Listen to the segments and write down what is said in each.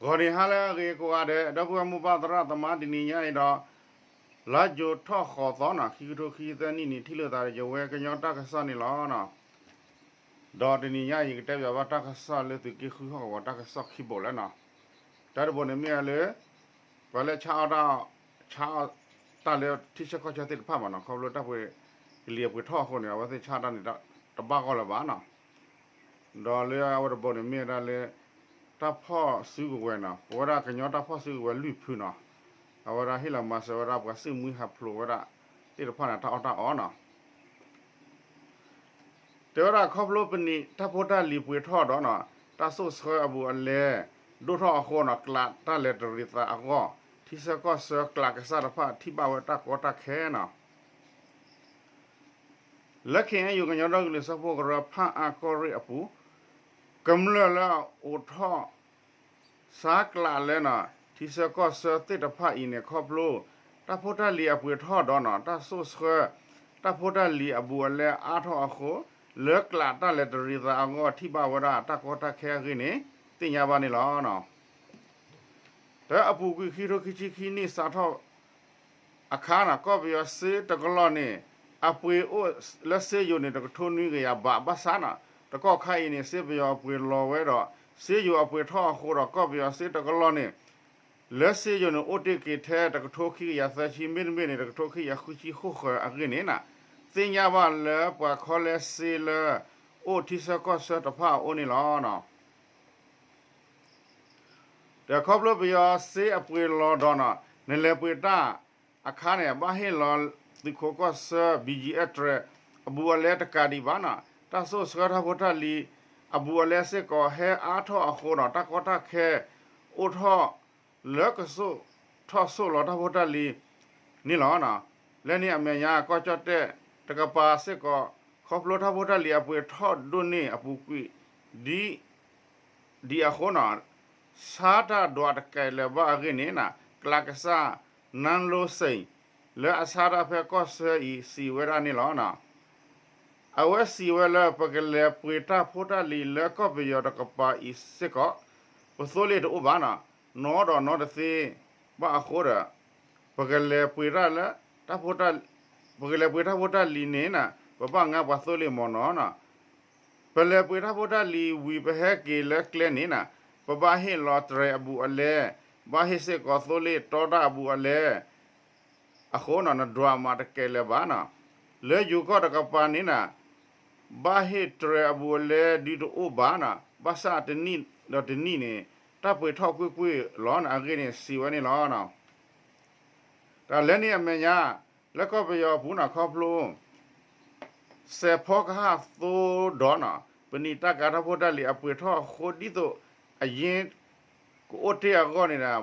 ဂီၤနံၤဟါလၢအဂ့ၤကိးဂၤဒဲး ဒီပုၢ်ဝဲၢ်မိၢ်ပၢ်သရၣ်သမါ တနံၤညါအံၤဒီး လါယူၤထီၣ်ဃိးသီနီၤ ခံကထိခံဆံသၢနံၣ်န့ၣ် ထံၣ်လိာ်သးဒီးယဝဲကညီတၢ်ကစီၣ်န့ၣ်လီၤ. ဒီးတနံၤညါအံၤ ယကတဲပၠးဘၣ်တၢ်ကစီၣ်လၢသုးက့ဃုဟီၣ်ကဝီၤတၢ်ကစီၣ်ခံဘိးလၢနီၤ. တၢ်တဘိးန့ၣ်မ့ၢ်ဝဲလၢ ပှၤလၢဆါအီၣ်တၢ် ဆါအီၣ်တၢ်လၢထံဆၢကီၢ်ဆၢသ့ၣ်တဖၣ်မးနီၤ ခီဖျိတၢ်ပှ့ၤကလံၤအပှ့ၤထီၣ်အဃိန့ၣ် အဝဲသ့ၣ်ဆါတၢ်န့ၣ် တဘၣ်ဂီၢ်လၢၤဘၣ်နီၤ. ဒီးလၢအဝဲတဘိးန့ၣ်မ့ၢ်ဝဲဒၣ်လၢ တၢ်ဖီၣ်စုကဝဲၤနီၤ ပဝဲဒၣ်ကညီတၢ်ဖီၣ်စုကဝဲၤလွံၢ်ဖုနီၤ အဝဲဒၣ်ဟ့ၣ်လီၤမၤစၢၤဝဲဒၣ်ပှၤစုမုၢ်ဟးဖျိးဝဲဒၣ်သ့ၣ်တဖၣ်န့ၣ် တၢ်အီၣ်တၢ်အီနီၤ တဲဝဲဒၣ်ခီဖျိပနံာ်တၢ်ဖိတၢ်လံၤပှ့ၤထီၣ်ဒီးနီၤ တၢ်စိၢ်ဆှၢအဘူးအလဲ ဒိၣ်ထီၣ်အဃိနီၤ ကျးတၢ်လဲၤတရံးသးအဂီၢ် ထံဆၢကီၢ်ဆၢကျးကစၢ်တဖၣ်ထံၣ်ဘၣ်ဝဲတၢ်ကီတၢ်ခဲနီၤ လၢ ခ့ၣ်အဲၣ်ယူၣ် ကညီဒီကလုာ်စၢဖှိၣ်ကရၢ ဖၣ်အါကီၢ်ရ့ၣ်အပူၤ ကမျၢၢ်လၢအအိးထီၣ် ဆါကျးလၢနီၤ ထံဆၢကီၢ်ဆၢသ့ၣ်တဖၣ်အံၤန့ၣ် ခီဖျိ တၢ်ဖိတၢ်လံၤအပှ့ၤထီၣ်ဒီးနီၤ တၢ်စိၢ်ဆှၢ တၢ်ဖိတၢ်လံၤအဘူးအလဲအါထီၣ်အဃိ လၢကျးတၢ်လဲၤတရံးသးအဂီၢ် ထံၣ်ဘၣ်ဝဲဒၣ်တၢ်ကီတၢ်ခဲအဂ့ၢ်န့ၣ် သ့ၣ်ညါဘၣ်န့ၣ်လီၤ. တၢ်အပူၤကွံာ်ခံကထိခံဆံခံနံၣ်စးထီၣ် အခါန့ၣ် ကီၢ်ပယီၤစ့တကလီၢ်န့ၣ် အပှ့ၤအိၣ်လၢစ့ယိၤန့ၣ် တကထိနွံကယၤဘး ဘၣ်ဆၣ်န့ၣ် တကီၢ်ခါအံၤန့ၣ် စ့ပယီၤအပှ့ၤလီၤဝဲဒီး စ့ယိၤအပှ့ၤထီၣ်အဃိဒီး ကီၢ်ပယီၤစ့တကလီၢ်န့ၣ် လၢစ့ယိၤန့ၣ် အိၣ်တ့ၢ်က့ၤထဲတကထိခံကယၤသၢဆံ မ့တမ့ၢ်န့ၣ် တကထိခံကယၤဃုဆံဃိဃၢၤအဂ့ၢ်န့ၣ် သ့ၣ်ညါဘၣ်လၢပှၤခီလဲစ့လၢ အိၣ်ထံဆၢကီၢ်ဆၢတဖၣ်အအိၣ်န့ၣ်လီၤ. ဒီးခီဖျိပယီၤစ့အပှ့ၤလီၤဒီးနီၤ နလဲၤပှ့ၤတၢ်အခါန့ၣ် ဘၣ်ဟ့ၣ်လီၤသုးခိးကီၢ်ဆၢ ဘံၣ်ယံၣ်အဲၣ်တြဲၤ အဘူးအလဲတကးဒံးဘၣ်နီၤ တၢ်စိၢ်ဆှၢတၢ်ဖိတၢ်လံၤ အဘူးအလဲစ့ၢ်ကီးဟဲအါထီၣ်အဃိနီၤ တၢ်ကီတၢ်ခဲ အိၣ်ထီၣ် လၢကစိာ်ထီၣ်စိာ်လီၤတၢ်ဖိတၢ်လံၤန့ၣ်လီၤ. လၢန့ၣ်အမဲာ်ညါ ကီၢ်ကၠီၣ်တဲၣ်တကပၤစ့ၢ်ကီး ခီဖျိတၢ်ဖိတၢ်လံၤအပှ့ၤထီၣ်ဒိၣ်န့ၢ်အပူၤကွံာ် ဒ်အံၤအဃိနီၤ ဆါတၢ်ဒွးတကဲးလၢၤဘၣ်အဂ့ၢ်န့ၣ် ကျးကစၢ် နၢလိစ့ၣ် လၢအဆါတၢ်ဖဲကီၢ်ဆၢအံၤ စံးဝဲဒၣ်န့ၣ်လီၤ. အဝဲစံးဝဲလၢ ပကလဲၤပှ့ၤတၢ်ဖိတၢ်လံၤလၢကီၢ်ပယီၤတကပၤအံၤစ့ၢ်ကီး ပသိလ့ၣ်တအိၣ်ဘၣ်နီၤ နီဒီးနီတသ့ဘၣ်အဃိဒီး ပကလဲၤပှ့ၤတၢ်လၢ ပကလဲၤပှ့ၤတၢ်ဖိတၢ်လံၤန့ၣ် ပဘၣ်ငါပှၤသိလ့ၣ်မ့ၢ်နီၤ ပလဲၤပှ့ၤတၢ်ဖိတၢ်လံၤဝံၤ ပဟဲက့ၤလၢကျဲန့ၣ် ပဘၣ်ဟ့ၣ်လီၤတြဲၤအဘူးအလဲ ဘၣ်ဟ့ၣ်စ့ၢ်ကီးသိလ့ၣ်တီတၢ်အဘူးအလဲ အဃိနီၤ နဒွးမၤတကဲးလၢၤဘၣ်နီၤ လၢယိၤကီၢ်တကပၤန့ၣ် ဘၣ်ဟ့ၣ်တြဲၤအဘူးအလဲဒုးတအိၣ်ဘၣ်နီၤ ဘၣ်ဆၣ်တနံၣ်ဒီးတနံၣ်န့ၣ် တၢ်ပှ့ၤထီၣ်ကွ့ၢ်ကွ့ၢ်လီၤန့ၣ် အဂ့ၢ်န့ၣ် စံးဝဲန့ၣ်လီၤ. တၢ်လၢန့ၣ်အမဲာ်ညါ လၢကီၢ်ပယီၤအပူၤနီၤ ခီဖျိ စဲးဖီကဟၣ်သိဒီးနီၤ ပနံာ်တၢ်ကၤတၢ်ဖိတၢ်လံၤအပှ့ၤထီၣ်အဃိ ဒ်သိးအယ့ကအိၣ်တ့ၢ်အဂီၢ်န့ၣ်ဒီး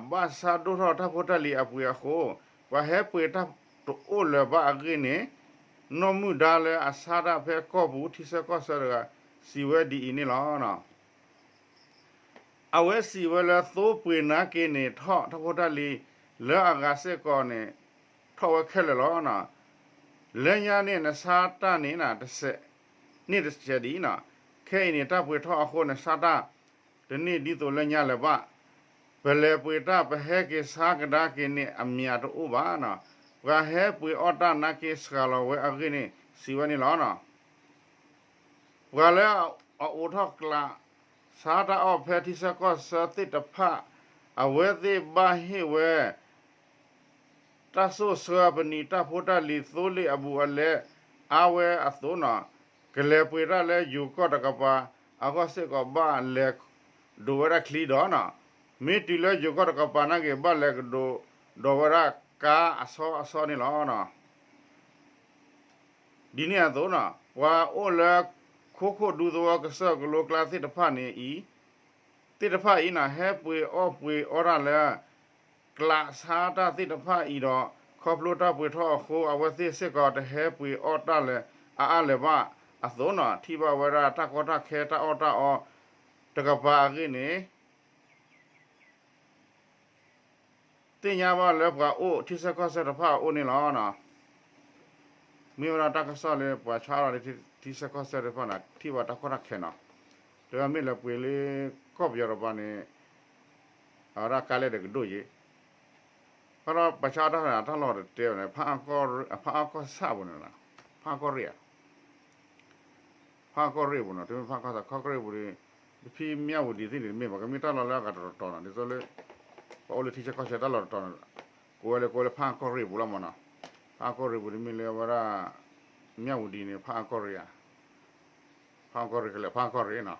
ဘၣ်ဆၣ်ဒိၣ်ထီၣ်တၢ်ဖိတၢ်လံၤအပှ့ၤအဃိ ပှၤဟဲပှ့ၤတၢ်တအိၣ်လၢၤဘၣ်အဂ့ၢ်န့ၣ် နီၢ်မုၢ်ဒါလၢအဆါတၢ်ဖဲကီၢ်ပူၤ ထံဆၢကီၢ်ဆၢတဂၤ စံးဝဲဒ်အံၤန့ၣ်လီၤ. အဝဲစံးဝဲလၢသိပှ့ၤနာ်က့န့ၣ် ထီၣ်တၢ်ဖိတၢ်လံၤလၢအဂၤစ့ၢ်ကီးန့ၣ် ထီၣ်ဝဲခဲလၢာ်လီၤ. လၢညါန့ၣ် နဆါတၢ်န့ၣ် တစဲးန့ၣ်တစဲးဒ်အံၤနီၤ ခဲအံၤန့ၣ် တၢ်ပှ့ၤထီၣ်အဃိ နဆါတၢ်တန့ၢ်ဒ်သိးလၢညါလၢၤဘၣ်. ပလဲၤပှ့ၤတၢ် ပဟဲက့ၤဆါကဒါက့ၤန့ၣ် အမျးတအိၣ်ဘၣ်နီၤ ပှၤဟဲပှ့ၤအီၣ်တၢ်နာ်က့ စှၤလီၤဝဲအဂ့ၢ်န့ၣ် စံးဝဲန့ၣ်လီၤ. ပှၤလၢအအိးထီၣ်ကျး ဆါတၢ်အီၣ်ဖဲထံဆၢကီၢ်ဆၢသ့ၣ်တဖၣ် အဝဲသ့ၣ်ဘၣ်ဟ့ၣ်ဝဲ တၢ်စိၢ်ဆှၢပနံာ်တၢ်ဖိတၢ်လံၤသိလ့ၣ်အဘူးအလဲအါဝဲအသိးနီၤ ကလဲၤပှ့ၤတၢ်လၢယိၤကီၢ်တကပၤအဂီၢ်စ့ၢ်ကီး ဘၣ်လဲၤဒိးဝဲဒၣ်ချံဒီးနီၤ မ့ၢ်တုၤလၢယိၤကီၢ်တကပၤနာ်က့ ဘၣ်လဲၤကဒိးဒိးဝဲဒၣ်ကါအဆီအဆီန့ၣ်လီၤ. ဒ်န့ၣ်အသိးနီၤ ပှၤအိၣ်လၢ ခိခိၣ်ဒူသဝီကစၢၢ်ကလိကျါသ့ၣ်တဖၣ်န့ၣ်အံၤ သ့ၣ်တဖၣ်အံၤန့ၣ် ဟဲပှ့ၤအီၣ်ပှ့ၤအီတၢ်လၢ ကျးဆါတၢ်သ့ၣ်တဖၣ်အံၤဒီး ခီဖျိတၢ်ပှ့ၤထီၣ်အဃိ အဝဲသ့ၣ်စ့ၢ်ကီးတဟဲပှ့ၤအီၣ်တၢ်လၢအအါလၢၤဘၣ်အသိးနီၤ ထံၣ်ဘၣ်ဝဲဒၣ်တၢ်ကီတၢ်ခဲတၢ်အီၣ်တၢ်အီတကပၤအဂ့ၢ်န့ၣ် သ့ၣ်ညါဘၣ်လၢပှၤအိၣ်ထံဆၢကီၢ်ဆၢတဖၣ်အအိၣ်န့ၣ်လီၤ. မ့ၢ်ဝဲဒၣ်တၢ်ကစီၣ်လၢပှၤဆါလီၤလၢထံဆၢကီၢ်ဆၢတဖၣ်န့ၣ် ထံၣ်ဘၣ်တၢ်ကီတၢ်ခဲနီၤ. တမ့ၢ်လၢပှ့ၤလၢကီၢ်ပယီၤတကပၤန့ၣ် အဝဲဒၣ်ကါလဲၣ်ဒီးကဒိၣ်ယဲ, ဘၣ်ဒီးပှၤဆါအီၣ်တၢ်တၢ်လီၢ်တတဲဘၣ်န့ၣ် ဖးအၣ်ကီၢ်ဆၣ်ပူၤန့ၣ်, ဖးအၣ်ကီၢ်ရ့ၣ်ဧါ, ဖးအၣ်ကီၢ်ရ့ၣ်ပူၤနီၤ, တမ့ၢ်ဖးအၣ်ကီၢ်ဆၣ် ခီကီၢ်ရ့ၣ်ပူၤဒီး, ဖဲမၠၣ်ဝတံၤသ့ၣ်န့ၣ် တမ့ၢ်ဘၣ်, ကမ့ၢ်တၢ်လီၢ်လၢအဂၤတတီၤတီၤနီၤ, ဒ်သိးလၢ ပှၤအိၣ်လၢထံဆၢကီၢ်ဆၢတၢ်လီၢ်တတီၤန့ၣ်, ကိးဝဲလၢကိးဝဲလၢဖးအၣ်ကီၢ်ရ့ၣ်ပူၤလီၤမးနီၤ, ဖးအၣ်ကီၢ်ရ့ၣ်ပူၤတမ့ၢ်လၢအဝဲဒၣ် မၠၣ်ဝတံၤန့ၣ် ဖးအၣ်ကီၢ်ရ့ၣ်ဧါ, ဖးအၣ်ကီၢ်ရ့ၣ်ကလဲာ် ဖးအၣ်ကီၢ်ရ့ၣ်နီၤ,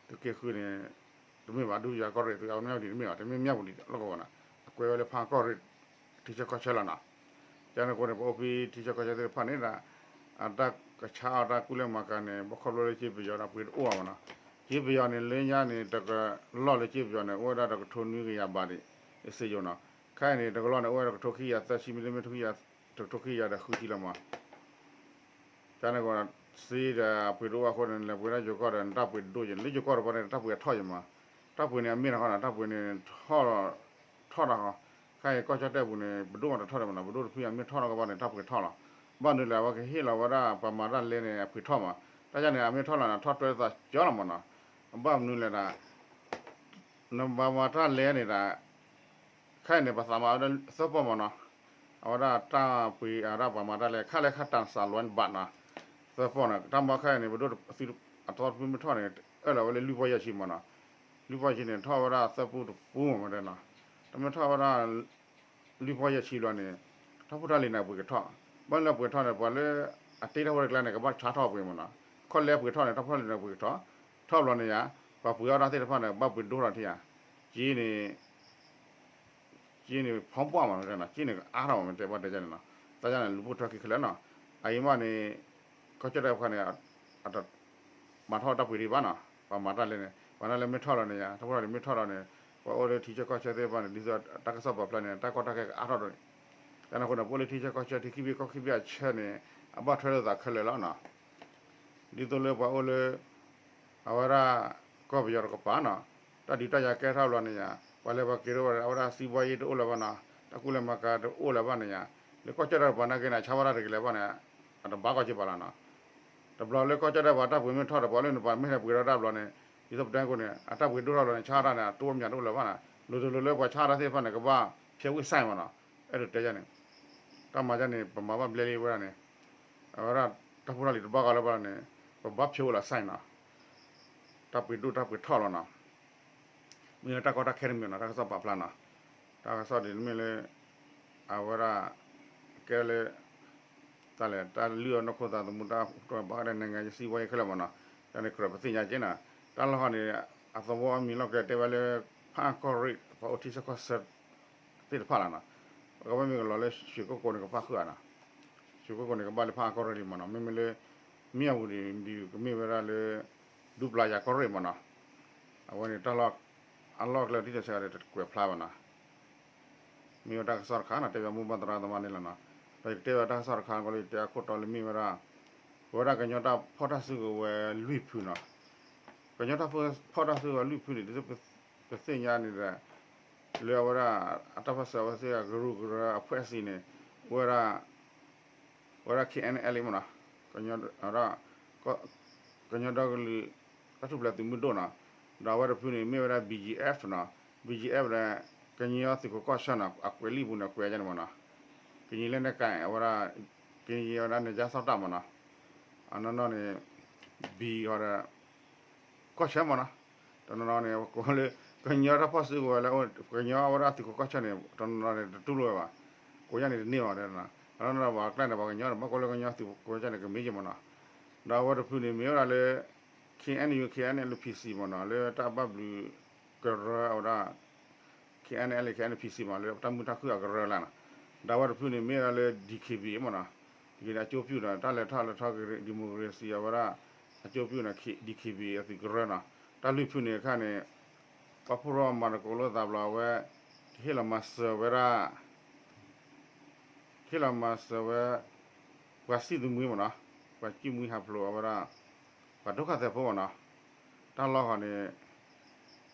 သုးက့ဃုန့ၣ် တမ့ၢ်ဘၣ် ဒုးယၤကီၢ်ရ့ၣ် သုးအမၠၣ်ဝတံၤတမ့ၢ်ဘၣ်, တမ့ၢ်မၠၣ်ဝတံၤလီၢ်ကဝီၤနီၤ, အကွဲးဝဲလၢဖးအၣ်ကီၢ်ရ့ၣ် ထံဆၢကီၢ်ဆၢလီၤနီၤ, ကန့ၣ်အဃိန့ၣ် ပအိၣ်ဖဲထံဆၢကီၢ်ဆၢသ့ၣ်တဖၣ်န့ၣ်ဒီး အတၢ်ကဆါအီၣ်တၢ်ကူၣ်လဲၤမၤကၤန့ၣ် ဘၣ်ခီဖျိလၢကၠ့ပယီၤဒီးပှ့ၤတအိၣ်ဘၣ်မးနီၤ, ကၠ့ပယီၤန့ၣ် လၢညါန့ၣ် တကလီၢ်လၢကၠ့ပယီၤန့ၣ် အိၣ်ဝဲဒၣ်တကထိနွံကယၤဘးဒံး စ့ယိၤနီၤ, ခဲအံၤန့ၣ် တကလီၢ်န့ၣ် အိၣ်ဝဲဒၣ်တကထိခံကယၤသၢဆံ မ့တမ့ၢ်တကထိခံကယၤဒီးဃုဆံလီၤမး ကန့ၣ်အဃိ စ့ဒီးအပှ့ၤတအိၣ်အဃိန့ၣ် လဲၤပှ့ၤဒၣ်ယိၤကီၢ်ဒီး နတၢ်ပှ့ၤဒိၣ်ယဲန့ၣ် လၢယိၤကီၢ်တပှၤန့ၣ် တၢ်ပှ့ၤအထီၣ်ယဲမး, တၢ်ပှ့ၤန့ၣ်အမ့ၢ်တခီနီၤ တၢ်ပှ့ၤန့ၣ် ထီၣ်တၢ်ဃီ, ခဲအံၤကီၢ်ကၠီၣ်တဲၣ်ပူၤန့ၣ် ပဒိၣ်မးတထီၣ်ဒံးမးနီၤ, ပဒိၣ်တဖုအမ့ၢ်ထီၣ်ထီၣ်ကဘၣ်န့ၣ် တၢ်ပှ့ၤထီၣ်လီၤ, ဘၣ်မနုၤလဲၣ် အဝဲကဟ့ၣ်လီၤဝဲဒၣ်ပှၤမၤတၢ်လဲန့ၣ် အပှ့ၤထီၣ်မး, တၢ်ယၤန့ၣ် အမ့ၢ်ထီၣ်လီၤန့ၣ် ထီၣ်တွဲသးကၠီလီၤမးနီၤ, ဘၣ်မနုၤလဲၣ်ဒီး နဘၣ်မၤတၢ်လဲန့ၣ်ဒီး ခဲအံၤန့ၣ် ပသးမၤဝဲဒၣ်သၢပီၢ်မးနီၤ, အဝဲဒၣ်တၢ်ပှ့ၤအဝဲဒၣ်ပှၤမၤတၢ်လဲ ခါလဲခါတၢ်စးလွဲဘၣ်နီၤ, သၢပီၢ်န့ၣ် တၢ်မၤခဲအံၤန့ၣ် ပဒိၣ်အသီတဖုမ့ၢ်ထီၣ်န့ၣ် အၢၣ်လီၤဝဲလၢလွံၢ်ပီၢ်ယဲၢ်ဆံမးနီၤ, လွံၢ်ပီၢ်ယဲၢ်ဆံန့ၣ် ထီၣ်ဝဲဒၣ်သၢပီၢ်တပူၤမးတဲနီၤ, တမ့ၢ်ထီၣ်ဝဲဒၣ် လွံၢ်ပီၢ်ယဲၢ်ဆံဘျီန့ၣ် တၢ်ဖိတၢ်လံၤန့ၣ် အပှ့ၤကထီၣ်, ဘၣ်လၢအပှ့ၤထီၣ်န့ၣ် ပှၤလၢအတ့ထီၣ်ဝဲတကျါန့ၣ် ကဘၣ်ဆါထီၣ်ပှ့ၤမးနီၤ, ခီၣ်လဲပှ့ၤထီၣ်န့ၣ် တၢ်ဖိတၢ်လံၤန့ၣ်ပှ့ၤကထီၣ်, ထီၣ်ဘျီန့ၣ်ယါ, ပှၤပှ့ၤအီၣ်တၢ်သ့ၣ်တဖၣ်န့ၣ် ဘၣ်ပှ့ၤဒိၣ်ထီၣ်ထံၣ်ယါ, က့န့ၣ် က့န့ၣ် ဖီပှၢ်မးနီၤ, က့န့ၣ်ကအါထီၣ်မး မ့ၢ်တဲဘၣ်တဲယါန့ၣ်နီၤ, တၢ်ယါန့ၣ် လူၤပိၢ်ထွဲခံခဲလၢာ်နီၤ, အအံၤမးန့ၣ် ကီၢ်ကၠီၣ်တဲၣ်တခီန့ၣ် မၤထီၣ်တၢ်ပှ့ၤဒံးဘၣ်နီၤ, ပှၤမၤတၢ်လဲန့ၣ် ပှၤတၢ်လဲမ့ၢ်ထီၣ်လီၤန့ၣ်ယါ တၢ်ဖိတၢ်လံၤမ့ၢ်ထီၣ်လီၤန့ၣ် ပှၤအိၣ်လၢထံဆၢကီၢ်ဆၢသ့ၣ်တဖၣ်န့ၣ် ဒ်သိးတၢ်ကစီၣ်ပာ်ဖျါန့ၣ် တၢ်ကီတၢ်ခဲကအါထီၣ်ဒိၣ်န့ၣ်, ကန့ၣ်အဃိန့ၣ် ပအိၣ်လၢထံဆၢကီၢ်ဆၢ ထံခံဘ့ၣ်ကီၢ်ခံဘ့ၣ်အဆၢန့ၣ် အဘၣ်ထွဲလိာ်သးခဲလၢာ်လီၤနီၤ, ဒ်သိးလၢပှၤအိၣ်လၢ အဝဲဒၣ် ကီၢ်ပယီၤတကပၤနီၤ, တၢ်ဒုးတၢ်ယၤကဲထီၣ်ဘျီန့ၣ်ယါ, ပှၤလဲၤပှၤက့ၤဒိၣ်ဝဲ အဝဲဒၣ်စံးဘှါယ့ၣ်တအိၣ်လၢၤဘၣ်နီၤ, တၢ်ကူၣ်လဲၤမၤကၤတအိၣ်လၢၤဘၣ်န့ၣ်ယါ, လၢကီၢ်ကၠီၣ်တဲၣ်တပၤနာ်က့န့ၣ် ဆါဝဲဒၣ်တကလဲၤဘၣ်န့ၣ် အတဘၣ်ကီၢ်က့ၤပၤလီၤနီၤ, တဘျီလၢကီၢ်ကၠီၣ်တဲၣ်ပၤတၢ်ပှ့ၤမ့ၢ်ထီၣ်ဒီး ပှၤလၢနပၤမ့ၢ်လဲၤပှ့ၤထီၣ်တၢ်ဘျီန့ၣ် ဒ်သိးပတဲကိးန့ၣ် အတၢ်ပှ့ၤဒိၣ်ထီၣ်လီၤန့ၣ် ဆါတၢ်န့ၣ် အတိၢ်အမျးတအိၣ်လၢၤဘၣ်နီၤ, လိၤလိၤလၢပှၤဆါတၢ်သ့ၣ်တဖၣ်န့ၣ် ကဘၣ်ဖဲဝ့ၢ်စဲမးနီၤ, အဲၣ်ဒိးတဲယါန့ၣ် တၢ်မၤယါန့ၣ် ပမၤဘၣ်ဘျဲလံဝဲဒၣ်န့ၣ်, အဝဲဒၣ် တၢ်ဖိတၢ်လံၤတဘၣ်ဂီၤလၢၤဘၣ်န့ၣ် ပဘၣ်ဖျိးအိၣ်လီၤစဲနီၤ, တၢ်ပှ့ၤဒိၣ်တၢ်ပှ့ၤထီၣ်လီၤနီၤ, မ့ၢ်လၢတၢ်ကီတၢ်ခဲတမံၤနီၤ တၢ်ကစီၣ်ပာ်ဖျါနီၤ, တၢ်ကစီၣ်ဒ်မ့ၢ်လၢ အဝဲဒၣ် ကဲလၢ တၢ်လဲၤတၢ်လုၢ်အီၣ်နီၢ်ခိသးသမူတၢ်ဘၣ်ဃးဒီး နိုင်ငံရေး စီးပွားရေး ခဲလၢာ်မးနီၤ, တၢ်န့ၣ်ကြၢးပသ့ၣ်ညါက့ၤနီၤ, တၢ်လီၢ်ဟီန့ၣ် အသဝီအမံၤလီၢ်ကျဲတဲဝဲလၢ ဖးအၣ်ကီၢ်ရ့ၣ် ပှၤအိၣ်ထံဆၢကီၢ်ဆၢ သ့ၣ်တဖၣ်လီၤနီၤ, အဝဲမ့ၢ်ကလီၤလၢ ရွှေကုက္ကို န့ၣ် ကပၣ်ဃုာ်ဧါနီၤ, ရွှေကုက္ကို န့ၣ် ကဘၣ်လၢဖးအၣ်ကီၢ်ရ့ၣ်လံမးနီၤ, မ့မ့ၢ်လၢ မ့ၢ်အဝံၤဒီး ကမ့ၢ်ဝဲဒၣ်လၢ ဒူပျၤယၤကီၢ်ရ့ၣ်မးနီၤ, အဝဲန့ၣ်တၢ်လီၢ် အလီၢ်ကျဲတံၢ်တဆဲးဒီးတကွဲးဖျါဘၣ်နီၤ မ့ၢ်ဝဲတၢ်ကစီၣ်တခါနီၤ တဲဘၣ်မိၢ်ပၢ်သရၣ်သမါန့ၣ်လီၤနီၤ, ဒီးယတဲဘၣ်တၢ်ကစီၣ်တခါကီးလၢယတဲအခိၣ်တီလၢမ့ၢ်ဝဲဒၣ် ပဝဲဒၣ်ကညီတၢ်ဖီၣ်တၢ်စုကဝဲၤလွံၢ်ဖုနီၤ, ကညီတၢ်ဖီၣ်တၢ်စုကဝဲၤလွံၢ်ဖုန့ၣ် ဒ်သိးပသ့ၣ်ညါန့ၣ်ဒီး လၢအဝဲဒၣ် အတၢ်ပၢၢ်ဆၢအဝဲသ့ၣ်အကရူၢ်ကရၢအဖှဲးစ့ၢ်န့ၣ် ဝဲဒၣ် ဝဲဒၣ် ခ့ၣ်အဲၣ်အၣ်လ့ၣ်မးနီၤ, ဝဲဒၣ် ကညီဒီကလုာ်တၢ်ထူၣ်ဖျဲးသုးမုၢ်ဒိၣ်နီၤ, ဒီးအဝဲတဖုန့ၣ် မ့ၢ်ဝဲဒၣ် ဘီၣ်ကၠံၣ်အ့ၣ်ဖၣ် နီၤ, ဘီၣ်ကၠံၣ်အ့ၣ်ဖၣ်ဒီး ကညီသုးခိးကီၢ်ဆၢနီၤ အကွဲးလံာ်ပူၤန့ၣ် ကွဲးယါန့ၣ်မးနီၤ, ကညီလက်နက်ကိုင် အဝဲဒၣ် ကညီဝဲဒၣ် နယ်ခြားစောင့်တပ် မးနီၤ, အနီၢ်နီၢ်န့ၣ် ဘီၣ်ဃီဒီး ကီၢ်ဆၢမးနီၤ, တနီၤနီၤန့ၣ် ကိးလၢ ကညီတၢ်ဖီၣ်စုကဝဲၤလၢ ကညီဝဲဒၣ်သုးခိးကီၢ်ဆၢန့ၣ် တနီၤနီၤန့ၣ် တတူၢ်လိာ်ဝဲဘၣ်, ကိးယါန့ၣ်တန့ၢ်ဘၣ်တဲနီၤ, အနီၢ်နီၢ်ဘၣ်ကျဲန့ၣ် ပှၤကညီန့ၣ် ဘၣ်ကိးလၢကညီသုးခိးကီၢ်ဆၢန့ၣ် ကမ့ၢ်က့ၤမးနီၤ, ဒီးအဝဲတဖုန့ၣ်မ့ၢ်ဝဲဒၣ်လၢ ခ့ၣ်အဲၣ်ယူၣ် ခ့ၣ်အဲၣ်ယူၣ် ဖီၣ်စ့ၣ် မးနီၤ လၢတၢ်ဘၣ်ဘျုးကရၢအဝဲဒၣ် ခ့ၣ်အဲၣ်ယူၣ် ခ့ၣ်အဲၣ်ယူၣ် ဖီၣ်စ့ၣ် မး လၢတၢ်မုာ်တၢ်ခုၣ်အကရၢလီၤနီၤ, ဒီးအဝဲတဖုန့ၣ် မ့ၢ်ဝဲဒၣ်လၢ ဒီးခ့ၣ်ဘံၣ် မးနီၤ, ဒီးအကၠိပျူၢ်ဒီး တၢ်လဲၤထီၣ်လဲၤထီက့ၤ democracy အဝဲဒၣ် အကၠိပျူၢ်န့ၣ် ဒီးခ့ၣ်ဘံၣ် အသုးကရၢနီၤ, တၢ်လွံၢ်ဖုန့ၣ်အခါန့ၣ် ပှၤဖုရီမၤသကိးလိာ်သးဘျီအဝဲ ကဟ့ၣ်လီၤမၤစၢၤဝဲဒၣ် ဟ့ၣ်လီၤမၤစၢၤဝဲ ပှၤစံၣ်သမူမးနီၤ, ပှၤစံၣ်သမူဟးဖျိးအဝဲဒၣ် ပှၤဒုက္ခသည်ဖိမးနီၤ, တၢ်လီၢ်ဃီန့ၣ်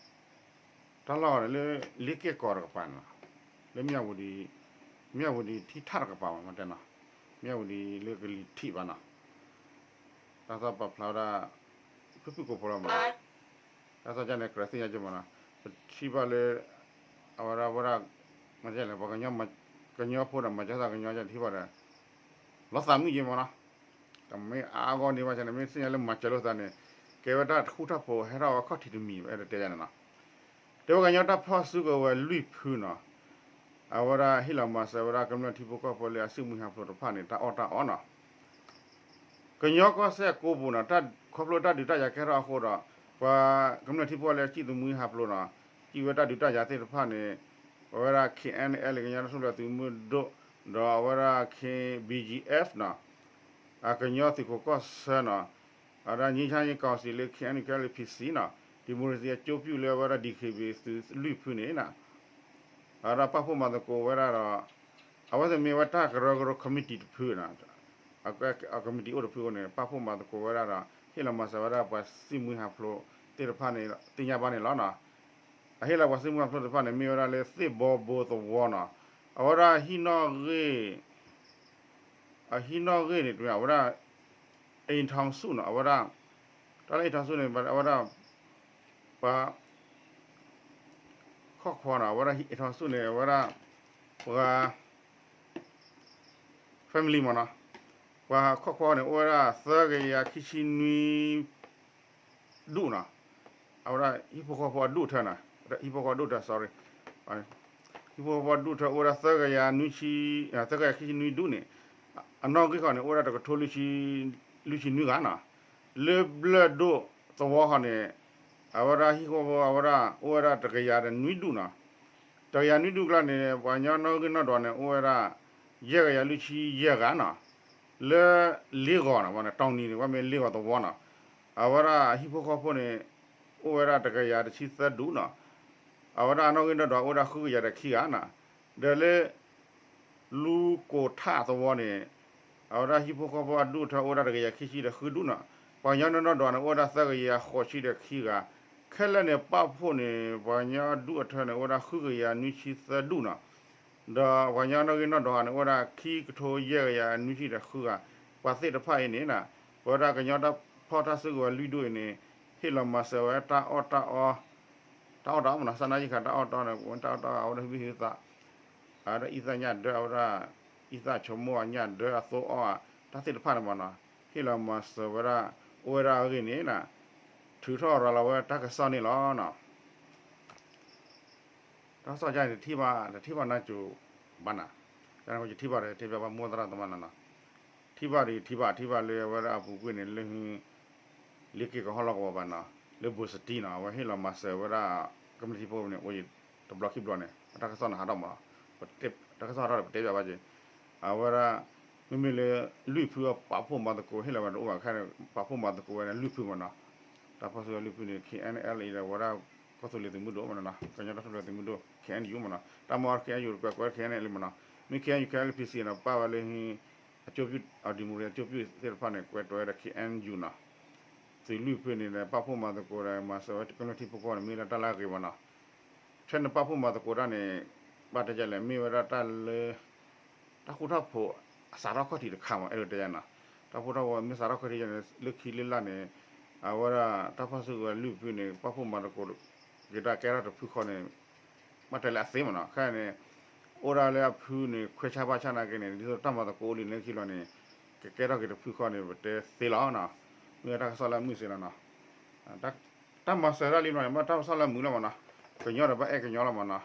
တၢ်လီၢ်ဃီန့ၣ်လၢ လ့က့ၢ်ကီးတကပၤန့ၣ်လီၤ, လၢမၠၣ်ဝတံၤ မၠၣ်ဝတံၤထံထၣ်တကပၤမး မတဲနီၤ, မၠၣ်ဝတံၤလၢကလံၤထံးဘၣ်နီၤ, တၢ်သီၣ်ပာ်ဖျါဝဲဒၣ် ဖုၣ်ဖုၣ်ကိာ်ဖိလီၤမးနီၤ, တၢ်သီၣ်ကၢ်န့ၣ် ကြၢးသ့ၣ်ညါက့ၤမးနီၤ, ပထံၣ်ဘၣ်လၢ အဝဲဒၣ် ဝဲဒၣ် မ့ၢ်လဲၣ် ပှၤကညီဖိဒီးမၤစၢၤသးကညီကထံၣ်ဘၣ်ဒီး လီၤသးမုၢ်က့မးနီၤ. တမ့ၢ်အါအါဂီၢ်န့ၢ်ဘၣ်ဆၣ်န့ၣ် မ့ၢ်သ့ၣ်ညါလၢမၤစၢၤလိာ်သးန့ၣ် ကဲဝဲတၢ်ဃူတၢ်ဖိးဟဲထီၣ်ဝဲခီၣ်ထံးတမံၤ အဲၣ်ဒိးတဲယၤန့ၣ်နီၤ. တဲဝဲကညီတၢ်ဖီၣ်စုကဝဲၤလွံၢ်ဖုနီၤ အဝဲဒၣ်ဟ့ၣ်လီၤမၤစၢၤဝဲဒၣ်ကမျၢၢ်ထံဖိကီၢ်ဖိလၢအစုမုၢ်ဟးဖျိးတဖၣ်န့ၣ် တၢ်အီၣ်တၢ်အီနီၤ. ကညီကီၢ်စဲၣ်ကိးပူၤနီၤ ခီဖျိတၢ်ဒုးတၢ်ယၤကဲထီၣ်အဃိဒီး ပှၤကမျၢၢ်ထံဖိကီၢ်ဖိလၢအစုမုၢ်ဟးဖျိးနီၤ စံးဝဲတၢ်ဒုးတၢ်ယၤသ့ၣ်တဖၣ်န့ၣ် အဝဲဒၣ် K N L ကညီတၢ်ထူၣ်ဖျဲးသုးမုၢ်ဒိၣ် ဒီးအဝဲဒၣ် K B G F နီၤ အကညီသုးခိးကီၢ်ဆၢနီၤ အဝဲဒၣ် ငြိမ်းချမ်းရေးကောင်စီ လၢ K N U K L P C နီၤ ဒီမိုကရေစီအကျိုးပြု လၢအဝဲဒၣ် D K B A သုးလွံၢ်ဖုန့ၣ်နီၤ အဝဲဒၣ်ပာ်ဖှိၣ်မၤသကိးဝဲဒၣ်ဒီး အဝဲသ့ၣ်မ့ၢ်ဝဲတၢ်ကရၢကရိ committee တဖုနီၤ committee အိၣ်တဖုအဃိန့ၣ် ပာ်ဖှိၣ်မၤသကိးဝဲဒၣ်ဒီး ဟ့ၣ်လီၤမၤစၢၤဝဲဒၣ်ပှၤစုမုၢ်ဟးဖျိးသ့ၣ်တဖၣ်န့ၣ် သ့ၣ်ညါဘၣ်န့ၣ်လီၤနီၤ. အဟ့ၣ်လီၤပှၤစုမုၢ်ဟးဖျိးသ့ၣ်တဖၣ်န့ၣ် မ့ၢ်ဝဲဒၣ်လၢသ့ၣ်ဘီဘိသဝီနီၤ အဝဲဒၣ်ဟံၣ်နီၣ်ဂံၢ် အဟံၣ်နီၣ်ဂံၢ်န့ၣ် တမ့ၢ် အဝဲဒၣ် အိမ်ထောင်စုနီၤ အဝဲဒၣ် တၢ်လၢအိမ်ထောင်စုန့ၣ် အဝဲဒၣ် ပှၤ ခီၣ်ခွါနီၤ အဝဲဒၣ်အိမ်ထောင်စုန့ၣ် အဝဲဒၣ် ပှၤ family မ့ၢ်နီၤ ပှၤခီၣ်ခွါန့ၣ် အိၣ်ဝဲဒၣ်သၢကယၤခံဆံနွံ ဒူၣ်နီၤ အဝဲဒၣ်ဟံၣ်ဖိဃီဖိအဒူၣ်အထၢနီၤ ဟံၣ်ဖိဃီဖိအဒူၣ်အထၢ sorry ဟံၣ်ဖိဃီဖိအဒူၣ်အထၢအိၣ်ဝဲဒၣ်သၢကယၤနွံဆံ သၢကယၤခံဆံနွံဒူၣ်န့ၣ် အနီၣ်ဂံၢ်ဃီန့ၣ် အိၣ်ဝဲဒၣ်တကထိလွံၢ်ဆံနွံဂၤနီၤ လၢဘျၢၣ်ဒိၣ်သဝီဃီန့ၣ် အဝဲဒၣ်ဟံၣ်ဖိဃီဖိအဝဲဒၣ် အိၣ်ဝဲဒၣ်တကယၤဒီးနွံဒူၣ်နီၤ တကယၤနွံဒူၣ်ကျါန့ၣ် ပှၤကညီနီၣ်ဂံၢ်နီၣ်ဒွးန့ၣ် အိၣ်ဝဲဒၣ် ယဲၢ်ကယၤလွံၢ်ဆံယဲၢ်ဂၤနီၤ လၢ လ့ဂီၤနီၤ တောင်နီၤန့ၣ် ဝဲမ့ၢ်လ့ဂီၤသဝီနီၤ အဝဲဒၣ်ဟံၣ်ဖိဃီဖိန့ၣ် အိၣ်ဝဲဒၣ်တကယၤတဆံသၢဒူၣ်နီၤ အဝဲဒၣ်အနီၣ်ဂံၢ်နီၣ်ဒွးအိၣ်ဝဲဒၣ်ဃုကယၤဒီးခံဂၤနီၤ ဒီးလၢ လူၤကိးထၣ်သဝီန့ၣ် အဝဲဒၣ်ဟံၣ်ဖိဃီဖိအဒူၣ်အထၢအိၣ်ဝဲဒၣ်တကယၤခံဆံဒီးဃုဒူၣ်နီၤ ပှၤကညီနီၣ်ဂံၢ်နီၣ်ဒွးန့ၣ် အိၣ်ဝဲဒၣ်သၢကယၤဃိးဆံဒီးခံဂၤ ခဲလၢာ်န့ၣ် ပာ်ဖှိၣ်န့ၣ် ပှၤကညီဒူၣ်အထၢန့ၣ် အိၣ်ဝဲဒၣ်ဃုကယၤနွံဆံသၢဒူၣ်နီၤ ဒီးပှၤကညီနီၣ်ဂံၢ်နီၣ်ဒွးန့ၣ် အိၣ်ဝဲဒၣ်ခံကထိယဲၢ်ကယၤနွံဆံဒီးဃုဂၤ ပှၤသ့ၣ်တဖၣ်အံၤန့ၣ် ပဝဲဒၣ်ကညီတၢ်ဖီၣ်တၢ်စုကဝဲၤလွံၢ်ဒူၣ်အံၤန့ၣ် ဟ့ၣ်လီၤမၤစၢၤဝဲတၢ်အီၣ်တၢ်အီ တၢ်အီၣ်တၢ်အီမနီၤ စားနပ်ရိက္ခာတၢ်အီၣ်တၢ်အီန့ၣ် ဝဲတၢ်အီၣ်တၢ်အီအဝဲဒၣ်ဟံၣ်ဘံၣ်ဟံၣ်သး အဝဲဒၣ်အံသၣ်ညၣ်ဒၢအဝဲဒၣ် အံသၣ်ဆိကမိၣ်အညၣ်ဒၢအသိအီၣ် တၢ်သ့ၣ်တဖၣ်န့ၣ်မနီၤ ဟ့ၣ်လီၤမၤစၢၤဝဲဒၣ် အိၣ်ဝဲဒၣ်အဂ့ၢ်န့ၣ် ထုးထီၣ်ရၤလီၤဝဲတၢ်ကစီၣ်န့ၣ်လီၤ. တၢ်ကစီၣ်ယါန့ၣ် တထံၣ်ဘၣ် တထံၣ်ဘၣ်နါစိၤဘၣ်နၤ, ယကထံၣ်ဘၣ်ဒီးထံၣ်ဘၣ်ဘၣ်မိၢ်သရၣ်သမါနၤနီၤ, ထံၣ်ဘၣ်ဒီးထံၣ်ဘၣ် ထံၣ်ဘၣ်လၢအဝဲဒၣ်အပူၤကွံာ်န့ၣ် လၢ လ့က့ကီၢ်ဟီၣ်လီၢ်ကဝီၤဘၣ်နီၤ, လၢဘိစတံနီၤ အဝဲဟ့ၣ်လီၤမၤစၢၤဝဲဒၣ် ကမျၢၢ်ထံဖိန့ၣ် အိၣ်ယံၤတဘျီခံဘျီန့ၣ် တၢ်ကစီၣ်န့ၣ်ဟးထီၣ်မး, တၢ်ကစီၣ်ဟးထီၣ်ဒီးပတဲဘၣ်ဘၣ်က့ၤ, အဝဲဒၣ် မ့မ့ၢ်လၢ လွံၢ်ဖုအပာ်ဖှိၣ်မၤသကိးဟ့ၣ်လီၤဝဲတအိၣ်ဘၣ်ခဲန့ၣ် ပာ်ဖှိၣ်မၤသကိးဝဲဒၣ်လွံၢ်ဖုမးနီၤ, တၢ်ဖီၣ်စုကဝဲၤလွံၢ်ဖုန့ၣ် K N L A ဒီးဝဲဒၣ် ကီၢ်သူလ့ၤသုးမုၢ်ဒိၣ်မးနီၤ, ကညီတၢ်ထူၣ်ဖျဲးသုးမုၢ်ဒိၣ် K N U မးနီၤ, တၢ်မၤအီၤ K N U ကွဲးကွဲး K N L A မးနီၤ, မ့ၢ် K N U K N L P C နီၤ ပာ်ဝဲလၢ အကျိုးပြု အ ဒီမိုကရေစီ အကျိုးပြုသ့ၣ်တဖၣ်န့ၣ် ကွဲးတွဲဝဲဒၣ် K N U နီၤ, သုးလွံၢ်ဖုန့ၣ် ပာ်ဖှိၣ်မၤသကိးဒီး မၤစၢၤဝဲကမျၢၢ်ထံဖိကီၢ်ဖိန့ၣ် မ့ၢ်ဒၣ်တၢ်လၢအဂ့ၤမးနီၤ, ဖဲန့ၣ်ပာ်ဖှိၣ်မၤသကိးတၢ်န့ၣ် ဘၣ်တဲယလဲၣ် မ့ၢ်ဝဲဒၣ်တၢ်လၢ တၢ်ဃူတၢ်ဖိး အစးထီၣ်ခီၣ်ထံးတခါမး အဲၣ်ဒိးတဲယၤနီၤ, တၢ်ဃူတၢ်ဖိးမ့ၢ်စးထီၣ်ခီၣ်ထံးယၤန့ၣ် လၢခံလၢလၢ်န့ၣ် အဝဲဒၣ်တၢ်ဖီၣ်စုကဝဲၤလွံၢ်ဖုန့ၣ် ပာ်ဖှိၣ်မၤသကိး က့ၤတၢ်ကဲထီၣ်တဖုဃီန့ၣ် ဘၣ်တဲလၢအသ့မးနီၤ, ခဲအံၤန့ၣ် အိၣ်ဒၣ်လၢအဖုန့ၣ် ခွဲးဆါဘၣ်ဆါနာ်က့န့ၣ် ဒ်သိးတၢ်မၤသကိးအိၣ်လံန့ၣ်ခံလီၤန့ၣ် ကကဲထီၣ်က့ၤတဖုဃီန့ၣ် ပတဲသ့လီၤနီၤ, မ့ၢ်ဝဲတၢ်ကစီၣ်လၢအမုာ်စ့ၢ်လီၤနီၤ. တၢ်မၤစၢၤတၢ်လံနီၤ မ့ၢ်တၢ်ကစီၣ်လၢအမုာ်လီၤမးနီၤ, ကညီဒီးဘၣ်အဲၣ်ကညီလီၤမးနီၤ,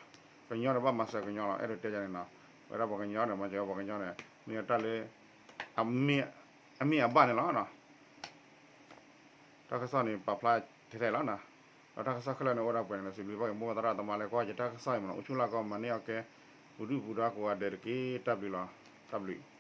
ကညီဒီးဘၣ်မၤစၢၤကညီလီၤ အဲၣ်ဒိးတဲယၤန့ၣ်နီၤ, ဝဲဒၣ်ပှၤကညီဒီးမၤစၢၤပှၤကညီန့ၣ် မ့ၢ်ဝဲတၢ်လၢ အမ့ၢ်အဘၣ်န့ၣ်လီၤနီၤ. တၢ်ကစီၣ်န့ၣ် ပာ်ဖျါထဲထဲလီၤနီၤ, ဒီးတၢ်ကစီၣ်ခဲလၢာ်န့ၣ် အိၣ်ဒၣ်ပှဲၤန့ၣ်လီၤ စံးဘျုးဘၣ်က့ၤမိၢ်သရၣ်သမါလၢကွၢ်ယတၢ်ကစီၣ်အံၤမးနီၤ, အိၣ်ဆူၣ်လၢ်ကီမၤန့ၢ်အီၤကဲ ပူၤဒုၣ်ပူၤဒါကိးဂၤဒဲးတက့ၢ် တၢ်ဘျုးလီၤ, တၢ်ဘျုး